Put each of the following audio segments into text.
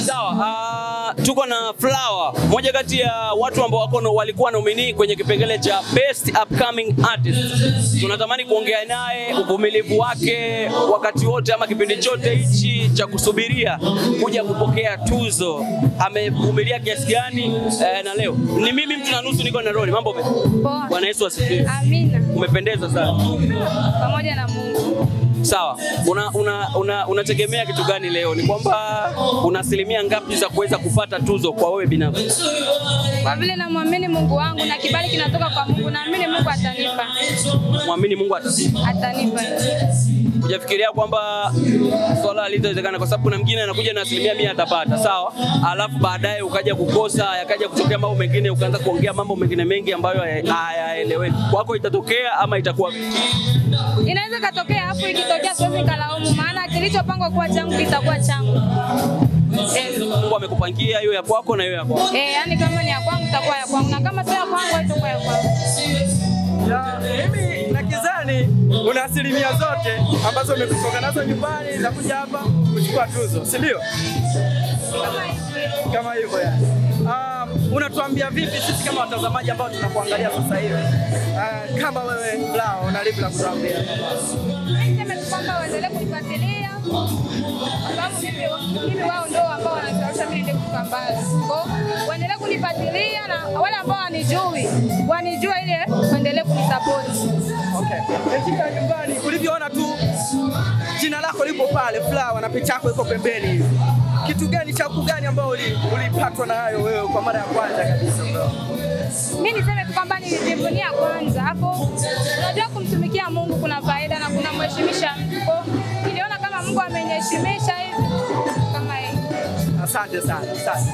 Sawa, tuko na Flower, moja kati ya watu ambao walikuwa nominee kwenye kipengele cha Best Upcoming Artist. Tunatamani kuongea naye uvumilivu wake wakati wote ama kipindi chote hichi cha kusubiria kuja kupokea tuzo. Amevumilia kiasi gani? Na leo ni mimi mtu na nusu niko na Roni. Mambo vipi? Bwana Yesu asifiwe. Amina. Umependeza sana. Pamoja na Mungu. Sawa. Unategemea kitu gani leo? Ni kwamba una asilimia ngapi za kuweza kupata tuzo kwa wewe binafsi? Kwa vile naamini Mungu wangu na kibali kinatoka kwa Mungu, naamini Mungu atanipa. Muamini Mungu atanipa. Atanipa. Hujafikiria kwamba swala halitawezekana kwa sababu kuna mwingine anakuja na 100% atapata, sawa? Alafu baadaye ukaja kukosa, yakaja kutokea mambo mengine, ukaanza kuongea mambo mengine mengi ambayo hayaeleweki. Kwako itatokea ama itakuwa vipi? Inaweza katokea, afu ikitokea siwezi nikalaumu, maana kilichopangwa kuwa changu kitakuwa changu. Mungu amekupangia hiyo ya kwako na hiyo ya kwako. Yani kama ni ya kwangu itakuwa ya kwangu, na kama sio ya kwangu haitakuwa ya kwangu. Ya, mimi na kizani una asilimia zote ambazo umekutoka nazo nyumbani za kuja hapa kuchukua tuzo, si ndio? Kama hivyo yani. Unatuambia vipi sisi kama watazamaji ambao tunakuangalia sasa hivi? Kama wewe Flower una lipi la kutuambia? Mimi niseme kwamba waendelee kunifuatilia kwa sababu mimi wao ndio ambao wananishauri mimi niende kufika mbali. Kwa waendelee kunifuatilia na wale ambao wanijui, wanijue ile waendelee kunisupport. Okay. Katika nyumbani ulivyoona tu jina lako lipo pale Flower na picha yako iko pembeni hivi. Kitu gani cha gani ambao ulipatwa nayo wewe kwa mara ya kwanza kabisa bro? Mimi niseme tu kwamba nilijivunia kwanza. Hapo unajua kumtumikia Mungu kuna faida na kuna mheshimisha mtu. Kwa niliona kama Mungu ameniheshimisha hivi kama hivi. Asante sana, asante.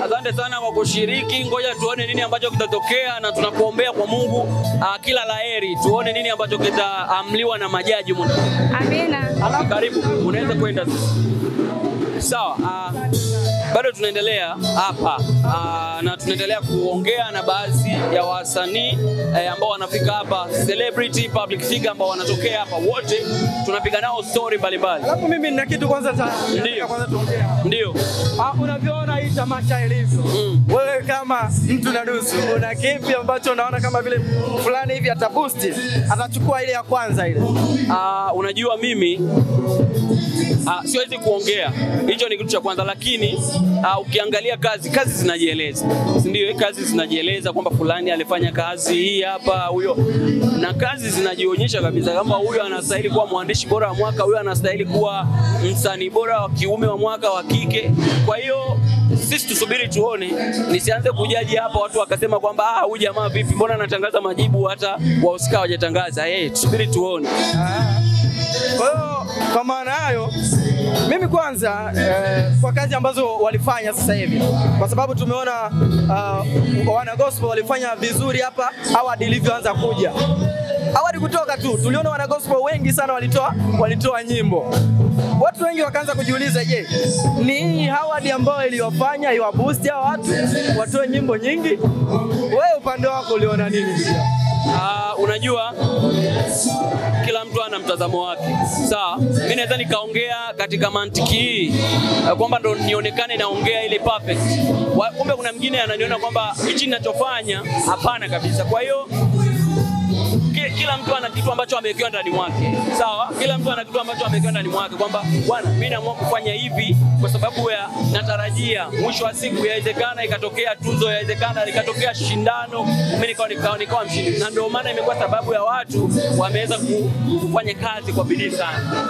Asante sana kwa kushiriki. Ngoja tuone nini ambacho kitatokea na tunakuombea kwa Mungu kila laheri. Tuone nini ambacho kitaamliwa na majaji. Amina. Karibu, unaweza kwenda sasa. Sawa, bado tunaendelea hapa na tunaendelea kuongea na baadhi ya wasanii ambao wanafika hapa, celebrity, public figure ambao wanatokea hapa, wote tunapiga nao story mbalimbali. Alafu mimi nina kitu kwanza cha kwanza tuongea. Ndio. Unavyoona hii tamasha ilivyo. Wewe kama mtu na nusu, una kipi ambacho unaona kama vile fulani hivi ataboost, atachukua ile ya kwanza ile? Unajua mimi siwezi kuongea. Hicho ni kitu cha kwanza, lakini ukiangalia kazi zinajieleza. Si ndio? Kazi zinajieleza kwamba fulani alifanya kazi hii hapa, huyo, na kazi zinajionyesha kabisa kwamba huyo anastahili kuwa mwandishi bora wa mwaka, huyo anastahili kuwa msanii bora wa kiume wa mwaka, wa kike. Kwa hiyo sisi tusubiri tuone, nisianze kujaji hapa watu wakasema kwamba huyu jamaa vipi, mbona anatangaza majibu hata wahusika hawajatangaza. Tusubiri tuone. Kwa hiyo kwa maana hayo mimi kwanza kwa kazi ambazo walifanya sasa hivi, kwa sababu tumeona wana gospel walifanya vizuri hapa award ilivyoanza kuja. Award kutoka tu tuliona wana gospel wengi sana walitoa nyimbo. Watu wengi wakaanza kujiuliza, je, ni hii award ambayo iliwafanya iwaboost hao watu watoe nyimbo nyingi? Wewe upande wako uliona nini? Unajua kila mtu ana mtazamo wake. Sawa, mimi naweza nikaongea katika mantiki hii kwamba ndo nionekane naongea ile perfect. Kumbe kuna mwingine ananiona kwamba hichi ninachofanya hapana kabisa. Kwa hiyo kila mtu ana kitu ambacho amewekewa ndani mwake. Sawa? Kila mtu ana kitu ambacho amewekewa ndani mwake kwamba bwana mimi naamua kufanya hivi kwa sababu ya natarajia mwisho wa siku yawezekana ikatokea tuzo, yawezekana ikatokea shindano, mimi nikawa mshindi. Na ndio maana imekuwa sababu ya watu wameweza kufanya kazi kwa bidii sana.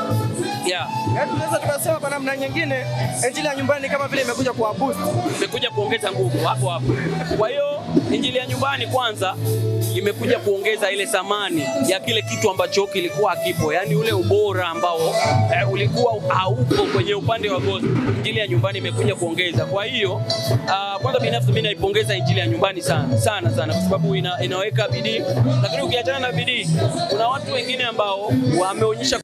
Yeah. Yaani tunaweza tukasema kwa namna nyingine Injili ya Nyumbani kama vile imekuja kuwa boost, imekuja kuongeza nguvu hapo hapo. Kwa hiyo Injili ya Nyumbani kwanza imekuja kuongeza ile thamani ya kile kitu ambacho kilikuwa hakipo, yani ule ubora ambao ulikuwa haupo kwenye upande wa gospel. Injili ya Nyumbani imekuja kuongeza. Kwa hiyo kwanza binafsi mimi naipongeza Injili ya Nyumbani sana sana sana kwa sababu inaweka bidii, lakini ukiachana na bidii kuna watu wengine ambao wameonyesha